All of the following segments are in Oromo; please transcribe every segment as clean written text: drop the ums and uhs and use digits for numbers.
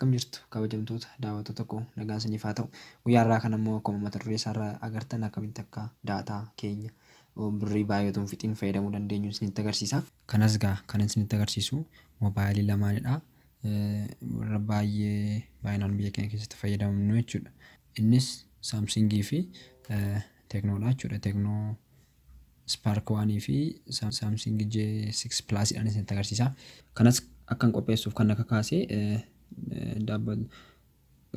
Akkam jirtu kabajamtoota daawwattoota koo, nagaan isiniif haa ta'u. Guyyaa har'aa kana immoo akkuma mata duree isaarraa agartan akkamitti akka daataa keenya birrii baay'ee otoo hin fixiin fayyadamuu dandeenyu isinitti agarsiisa. Kanas gaa kan isinitti agarsiisu moobaayilii lamaanidha. Warra baay'ee baay'inaan biyya keenya keessatti fayyadamnu jechuudha. Innis Saamsingii fi Teknoodha jechuudha. Teknoo Spark 1 fi Samsung J6 Plus dhaan isinitti agarsiisa. Kanas akkan qopheessuuf kan akka kaase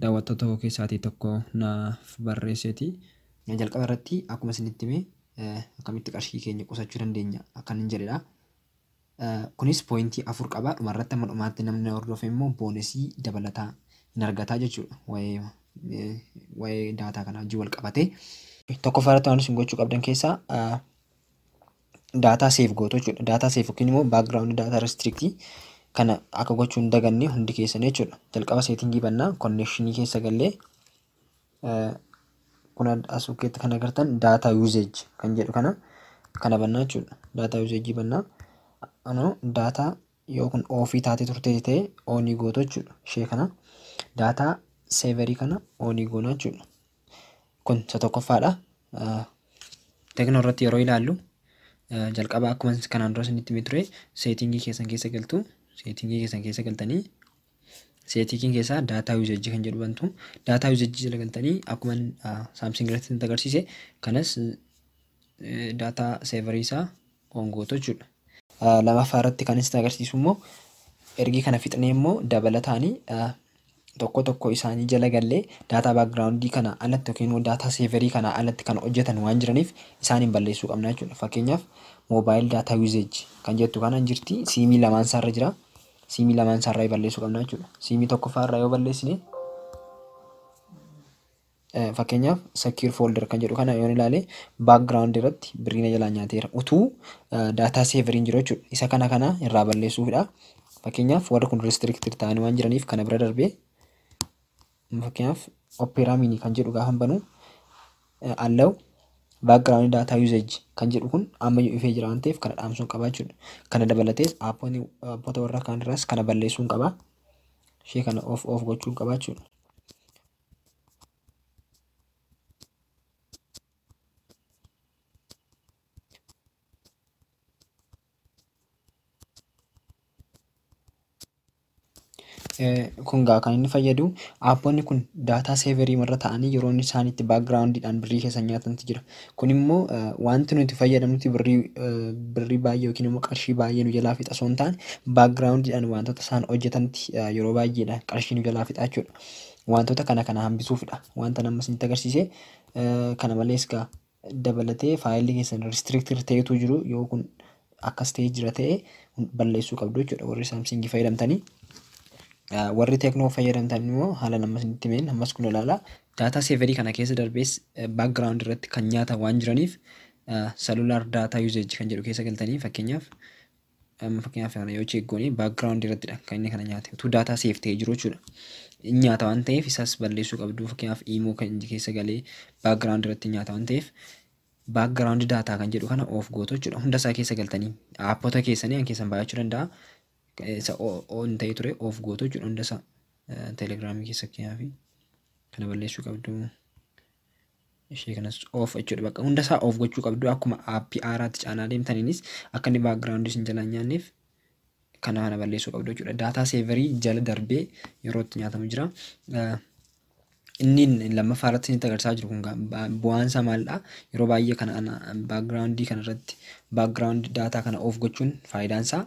daawwattoota koo keessaatii tokko naaf barreesseeti. Jalqaba irratti akkuma isinitti hime akkamitti qarshii keenya qusachuu dandeenya akkan hin jedhedha. Kunis pooyintii 4 qaba. Dhumarratti amma dhumaatti namni hordofe immoo boonesii dabalataa hin argataa jechuudha. Waa'ee daataa kanaa wajjin wal qabatee. Tokkoffaa irratti waan isin gochuu qabdan keessaa daataa seef gootu jechuudha. Daataa seef yookiin immoo background daataa restrictii kana akka gochuu hin daganne hundi keessan jechuudha. Jalqaba seetingii bannaa, konnekshinii keessa gallee, kun as bukkeetti kan agartan daataa usage kan jedhu kana bannaa jechuudha. Daataa usage bannaa. Anoo daataa yoo kun oofii taatee turte ta'e oonii gootu jechuudha. Ishee kana daataa seeverii kana oonii goona jechuudha. Kun isa tokkoffaadha. Teknoo irratti yeroo ilaallu jalqaba akkuma kanaan dura isinitti himee ture seetingii keessan keessa galtu. Seetingii keessan keessa galtanii seetingii keessaa daataa usage kan jedhu bantu. Daataa usage jala galtanii akkuma Samsung irratti isinitti agarsiise kanas daataa seeverii isaa on gootu jechuudha. Lamaffaa irratti kan isinitti agarsiisu immoo ergi kana fixnee immoo dabalataanii tokko tokko isaanii jala gallee daataa baakgiraawundii kana alatti yookiin immoo daataa seeverii kana alatti kan hojjetan waan jiraniif isaaniin balleessuu qabna jechuudha. Fakkeenyaaf moobaayil daataa usage kan jettu kana jirti, siimii lamaan isaarra jira. Siimii lamaan isaarraa balleessuu qabna jechuudha. Siimii tokkoffaarraa yoo balleessine fakkeenyaaf secure folder kan jedhu kana yoo ilaale background irratti birriina jalaa nyaateera. Utuu daataa seeveriin jiru jechuudha. Isa kana irraa balleessuufidha. Fakkeenyaaf warri kun restricted ta'anii waan jiraniif kana bira darbee fakkeenyaaf Opera Mini kan jedhu gaafa banu allow background data usage kan jedhu kun ammayyuu ifee jira waan ta'eef kana dhaamsuun qaba jechuudha. Kana dabalatees aappota warra kaan irraas kana balleessuun qaba. Ishee kana off off gochuun qaba jechuudha. Kun gaa kan inni fayyadu aapponni kun daataa seeverii irra ta'anii yeroo isaan itti baakgiraawundiidhaan birrii keessa nyaatantu jira. Kun immoo wanti nuti fayyadamnuti birrii baay'ee yookiin immoo qarshii baay'ee nu jalaa fixa osoo hin taane baakgiraawundiidhaan wantoota isaan hojjetanti yeroo baay'eedha qarshii nu jalaa fixa jechuudha. Wantoota kana kana hambisuufidha. Wanta nama isinitti agarsiise kana malees gaa dabalatee faayilli keessan restricted ta'etu jiru yoo kun akkas ta'ee jira ta'e balleessuu qabdu jechuudha warri Samsungii fayyadamtanii. Warri Teknoo fayyadamtan immoo haala nama isinitti himeen ammas kun ilaala. Daataa seeverii kana keessa darbees background irratti kan nyaatan waan jiraniif cellular data usage kan jedhu keessa galtanii fakkeenyaaf amma fakkeenyaaf kana yoo check goone background irrattidha kan inni kana nyaate utuu daataa seef ta'ee jiru jechuudha. Inni nyaata waan ta'eef isas balleessuu qabdu. Fakkeenyaaf imo kan inni keessa galee background irratti nyaata waan ta'eef background data kan jedhu kana off gootu jechuudha. Hunda isaa keessa galtanii aappota keessanii an keessan baay'achuu danda'a. Isa on ta'ee ture off gootu jechuudha. Hunda isaa telegiraamii keessa fakkeenyaaf kana balleessuu qabdu. Ishee kanas off jechuudha. Bakka hunda isaa off gochuu qabdu. Akkuma aappii haaraatti caanaa deemtaniinis akka inni background isin jalaa hin nyaanneef kana balleessuu qabdu jechuudha. Daataa seeverii jala darbee yeroo itti nyaatamu jira. Inni lammaffaa irratti isinitti agarsiisaa jiru kun bu'aan isaa maalidha? Yeroo baay'ee kana background kana irratti background daataa kana off gochuun faayidaan isaa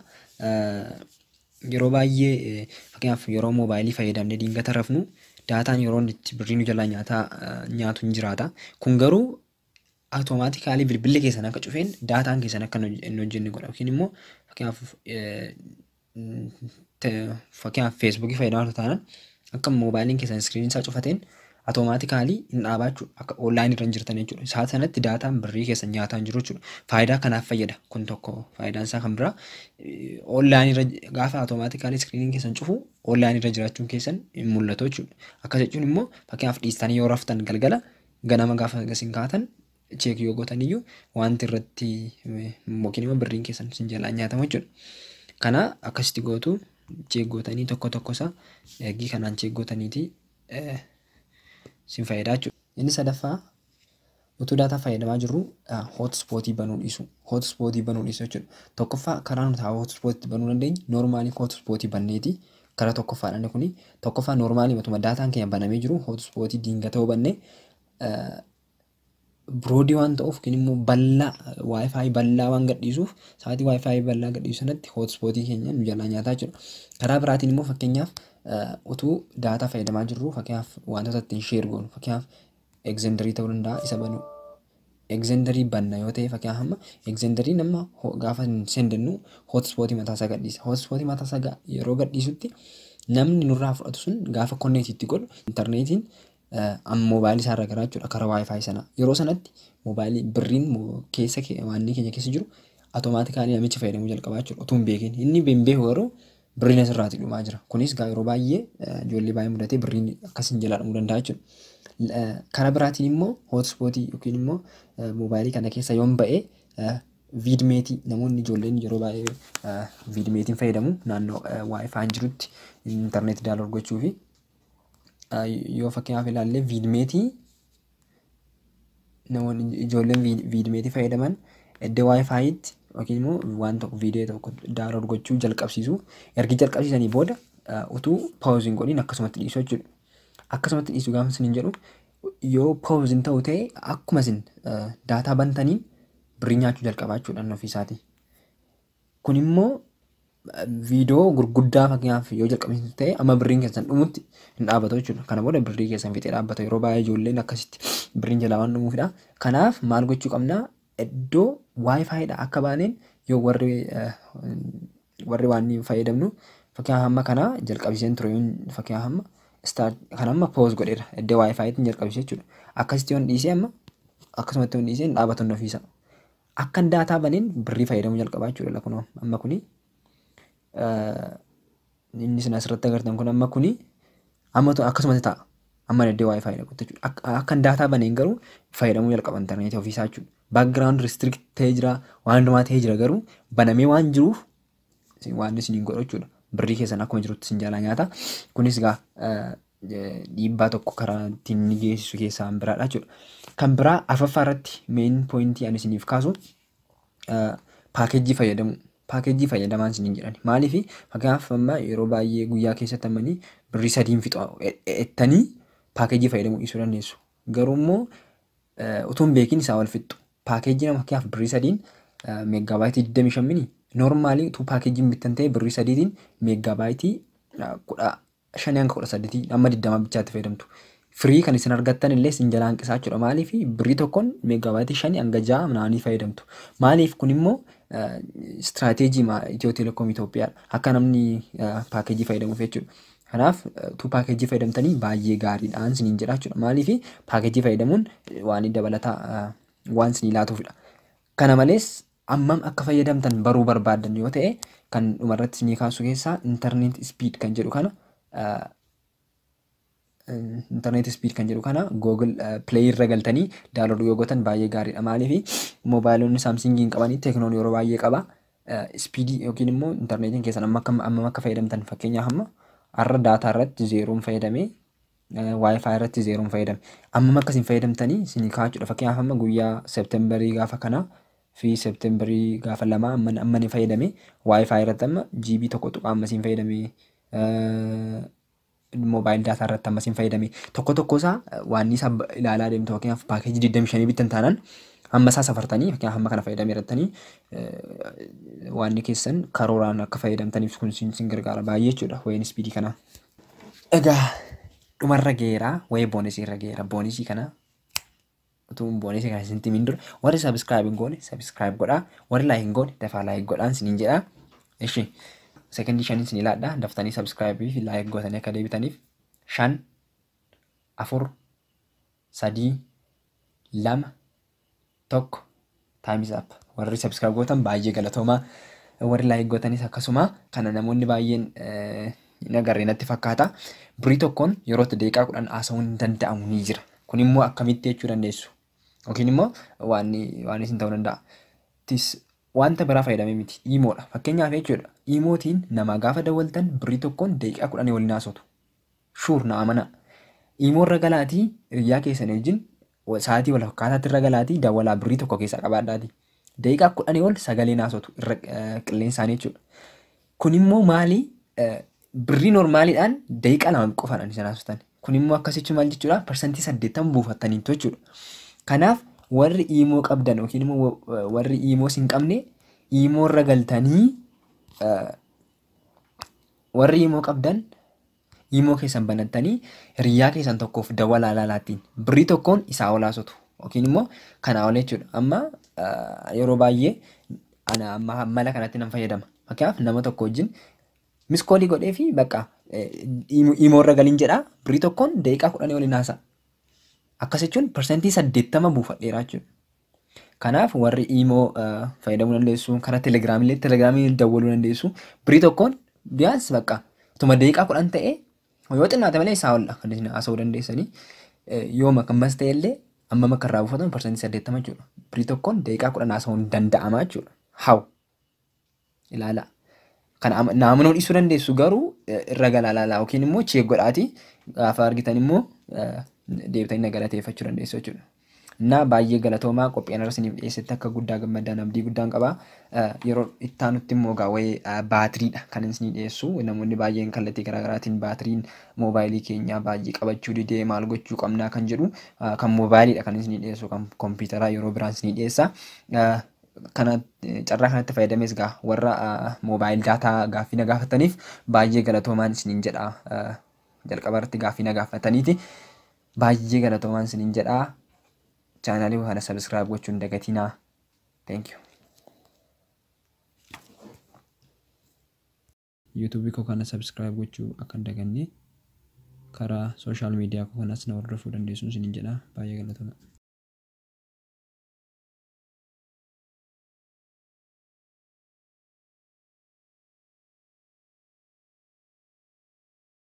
yeroo baay'ee fakkeenyaaf yeroo moobaayilii fayyadamnee dingata rafnu daataan yeroo inni itti birrii nu jalaa nyaatu hin jiraata. Kun garuu automaatikaalii bilbilli keessan akka cufeen daataan keessan akka hin hojjenne godha. Yookiin immoo fakkeenyaaf feesbuukii fayyadamaa taanaan akka moobaayiliin keessan iskiriiniin isaa cufateen automaatikaalii hin dhaabaa jechuudha. Akka onlaayinii irra hin jirtan jechuudha. Isaa sanatti daataan birrii keessan nyaataa hin jiru jechuudha. Faayidaa kanaaf fayyada. Kun tokko faayidaan isaa kan biraa onlaayinii irra gaafa automaatikaalii iskiriiniin keessan cufu onlaayinii irra jiraachuun keessan hin mul'atu jechuudha. Akkas jechuun immoo fakkeenyaaf dhiistanii yoo raftan galgala ganama gaafa isin kaatan cheek yoo gootan iyyuu wanti irratti yookiin immoo birriin keessan isin jalaa nyaatamu jechuudha. Kana akkasitti gootu. Check gootanii tokko tokko isaa eegii kanaan check gootaniiti sin fayyadaa jechuudha. Inni sadaffaa, utuu daataa fayyadamaa jirru hotspotii banuu dhiisu. Hotspotii banuu dhiisu jechuudha. Tokkoffaa, karaa nuti hotspotii banuu dandeenyu normalii hotspotii banneeti. Karaa tokkoffaadha inni kuni. Tokkoffaa, normalii matuma daataan keenya banamee jiru hotspotii diingata yoo banne, broadii waan ta'uuf yookiin immoo bal'aa WiFi bal'aa waan gadhiisuuf, sa'aatii WiFi bal'aa gadhiisu sanatti hotspotii keenya nu jalaa nyaataa jechuudha. Karaa biraatiin immoo, fakkeenyaaf utuu daataa fayyadamaa jirru, fakkeenyaaf wantoota ittiin share goonu, fakkeenyaaf Xenderii ta'uu danda'a, isa banuu. Xenderii banna yoo ta'e, fakkeenyaaf amma Xenderii nama gaafa sendannu hotspotii mataasaa gadhiisa. Hotspotii mataasaa yeroo gadhiisutti namni nurraa fudhatu sun gaafa connectii itti godhu intarneetiin amma moobaayilii isaarra garaa jechuudha karaa WiFi sanaa. Yeroo sanatti moobaayilii birriin keessa waanni keenya keessa jiru automatically namichi fayyadamuu jalqabaa jechuudha utuu hin beekin. Inni hin beeku garuu birriin asirraatii dhumaa jira. Kunis yeroo baay'ee ijoollee baay'ee mudatee birriin akkasiin jalaa dhumuu danda'a jechuudha. Karaa biraatiin immoo hotspotii yookiin immoo moobaayilii kana keessa yoon ba'e, VidMateii namoonni ijoolleen yeroo baay'ee VidMateiin fayyadamu naannoo WiFiin jirutti intarneetii download gochuu fi yoo fakkeenyaaf ilaalle, VidMateii namoonni ijoolleen VidMateii fayyadaman iddoo WiFiitti yookiin immoo waan tokko viidiyoo tokko download gochuu jalqabsiisu. Ergi jalqabsiisanii booda utuu pause hin godhin akkasumatti dhiisu jechuudha. Akkasumatti dhiisu gaafa isin jedhu, yoo pause hin ta'u ta'e, akkuma isin daataa bantaniin birrii nyaachuu jalqabaa jechuudha inni ofiisaatii. Kun immoo viidiyoo gurguddaa fakkeenyaaf yoo jalqabsiisu ta'e, amma birriin keessan dhumutti hin dhaabbatu jechuudha. Kana booda birrii keessan fixee dhaabbata. Yeroo baay'ee ijoolleen akkasitti birriin jalaa waan dhumuufidha. Kanaaf maal gochuu qabnaa? Iddoo WiFiidha akka baaneen yoo warri waan fayyadamnu, fakkeenyaaf amma kana jalqabsiiseen ture, fakkeenyaaf amma start kan amma pause godheera, iddoo WiFiitiin jalqabsiise jechuudha. Akkasitti yoon dhiisee, amma akkasumatti yoon dhiisee, hin dhaabatu ofiisa. Akkan daataa baneen birrii fayyadamuu jalqabaa jechuudha. Kunoo amma kuni inni isin asirratti agartan kun amma kuni amma akkasumatti ta'a. Amma iddoo WiFi dhaqutti jechuudha. Akkan daataa baneen garuu fayyadamuu jalqaba intarneetii ofiisaa jechuudha. Background restrict ta'ee jira, waan hundumaa ta'ee jira, garuu banamee waan jiruuf waan isin hin godhu jechuudha. Birrii keessan akkuma jirutti isin jalaa nyaata. Kunis egaa dhiibbaa tokko karaa ittiin inni geessisu keessaa biraadha jechuudha. Kan biraa arfaffaa irratti main pointii ani isiniif kaasu packageii fayyadamu. Packageii fayyadamaan isiniin jedhan. Maaliif? Fakkeenyaaf amma yeroo baay'ee guyyaa keessatti ammanii birrii sadiin fixu ettanii packageii fayyadamuu dhiisuu dandeessu. Garuu immoo utuu hin beekin isaa wal fixxu. Packageii nama fakkeenyaaf birrii sadiin megabyteii 25 mini, normalii utuu packageiin bittan ta'e birrii sadiitiin megabyteii 15 hanga 18 amma 20 bichaatti fayyadamtu. Firii kan isin argattan illee isin jalaa hanqisaa jechuudha. Maaliif? Birrii tokkoon megabyteii 5 hanga 6 naanii fayyadamtu. Maaliif? Kun immoo strategyii Itiyoo Telekoom Itoophiyaadha. Akka namni packageii fayyadamuuf jechuudha. Kanaaf utuu packageii fayyadamtanii baay'ee gaariidhaan isiniin jedha jechuudha. Maaliif? Packageii fayyadamuun waan dabalataa waan isinii laatuufidha. Kana malees ammam akka fayyadamtan baruu barbaaddan yoo ta'e, kan dhumarratti isinii kaasu keessaa internet speed kan jedhu kana, internet speed kan jedhu kana Google Play irra galtanii download yoo gootan baay'ee gaariidha. Maaliif? Moobaayilonni Samsungii hin qabanii, Tecnoon yeroo baay'ee qaba. Speedii yookiin immoo intarneetiin keessan amma ammam akka fayyadamtan, fakkeenyaaf amma har'a daataa irratti zeroon fayyadamee, WiFi irratti zeroon fayyadame. Ammam akkasiin fayyadamtanii isinii kaa'achuudha. Fakkeenyaaf amma guyyaa Septemberii gaafa kana fi Septemberii gaafa 2 amma ni fayyadame. WiFi irratti amma GB 1 tuqaa ammasiin fayyadame. Mobile data irratti ammasiin fayyadame. Tokko tokko isaa waan isaa ilaalaa deemtu, fakkeenyaaf packageii 25 bittan taanaan hamma isaa safartanii, fakkeenyaaf hamma kana fayyadamee irrattanii waan keessan karooraan akka fayyadamtaniif kun sin gargaara baay'ee jechuudha waa'een speedii kanaa. Egaa dhumarra geeraa waa'ee bonusii irra geera. Bonusii kana utuu bonusii kana isin himin dura, warri subscribe hin goone subscribe godhaa, warri like hin goone dafaa like godhaan isiniin jedhaa. Ishi sekondii 5 isin ilaadhaa, daftanii subscribe fi like gootanii akka deebitaniif. 5, 4, 3, 2, 1, time's up. Warri subscribe gootan baay'ee galatoomaa, warri like gootanis akkasuma. Kana namoonni baay'een hin agarre natti fakkaata. Birrii tokkoon yeroo itti daqiiqaa 10 haasa'uun hin danda'amu ni jira. Kun immoo akkamitti jechuu dandeessu yookiin immoo waan isin ta'uu danda'a. Tis Wanta biraa fayyadamee miti iimoodha. Fakkeenyaaf jechuudha iimootiin nama gaafa dawwaltan birrii tokkoon daqiiqaa 10 waliin haasoftu. Shuur na amanaa. Iimoo irra galaatii hiriyaa keessan wajjin sa'aatii wal fakkaataatti irra galaatii dawwalaa birrii tokko keessaa qabaadhaati. Daqiiqaa 10 ol sagaleen haasoftu irra qilleensaanii jechuudha. Kun immoo maali birrii normaaliidhaan daqiiqaa 2 qofaadhaan isin haasoftan. Kun immoo akkasichi maal jechuudha 80% buufattaniitu jechuudha. Kanaaf warri iimoo qabdan yookiin immoo warri iimoo hin qabne iimoo irra galtanii warri iimoo qabdan iimoo keessan banattanii hiriyaa keessan tokkoof dawwalaa laalaattiin birrii tokkoon isaa ol haasoftu yookiin immoo kanaa ol jechuudha. Amma yeroo baay'ee ana amma mala kanatti nan fayyadama. Fakkeenyaaf nama tokko wajjin miskoolii godhee fi bakka iimoo irra galiin jedhaa birrii tokkoon daqiiqaa 10 waliin haasa'a. Akkas jechuun 80% buufadheera jechuudha. Kanaaf warri iimoo fayyadamuu dandeessu, karaa telegiraamii telegiraamii dawwaluu dandeessu. Birrii tokkoon biyaans bakka utuma daqiiqaa 10 ta'e yoo xinnaate malee isaa ol kan isin haasa'uu dandeessanii yooma ammas ta'e illee amma akka irraa buufatamu 80% jechuudha. Birrii tokkoon daqiiqaa 10 haasa'uun danda'ama jechuudha. Haw ilaala. Kana naamunoo dhiisuu dandeessu garuu irra galaa laalaa yookiin immoo cheek godhaatii gaafa argitan immoo deebitanii na galateeffachuu dandeessu jechuudha. Na baay'ee galatoomaa qophii ana isiniif dhiyeessetti akka guddaa gammadaan abdii guddaan qaba. Yeroo itti aanutti immoo egaa waa'ee baatiriidha kan isinii dhiyeessu. Namoonni baay'een kallattii garaagaraatiin baatiriin moobaayilii keenyaa baay'ee qabachuu didee maal gochuu qabnaa kan jedhu kan moobaayiliidha kan isinii dhiyeessu kan kompiitaraa yeroo biraan isinii dhiyeessa. Kana carraa kanatti fayyadamees egaa warra moobaayil daataa gaaffii na gaafataniif baay'ee galatoomaan isiniin jedha. Jalqaba irratti gaaffii na gaafataniiti. Baay'ee galatoomaan isiniin jedha. Chaanaalii kana subscribe gochuun dagatinaa. Thank you. YouTube koo kana subscribe gochuu akka hin daganne karaa social media koo kanas na hordofuu dandeessu isiniin jedha. Baay'ee galatoomaa.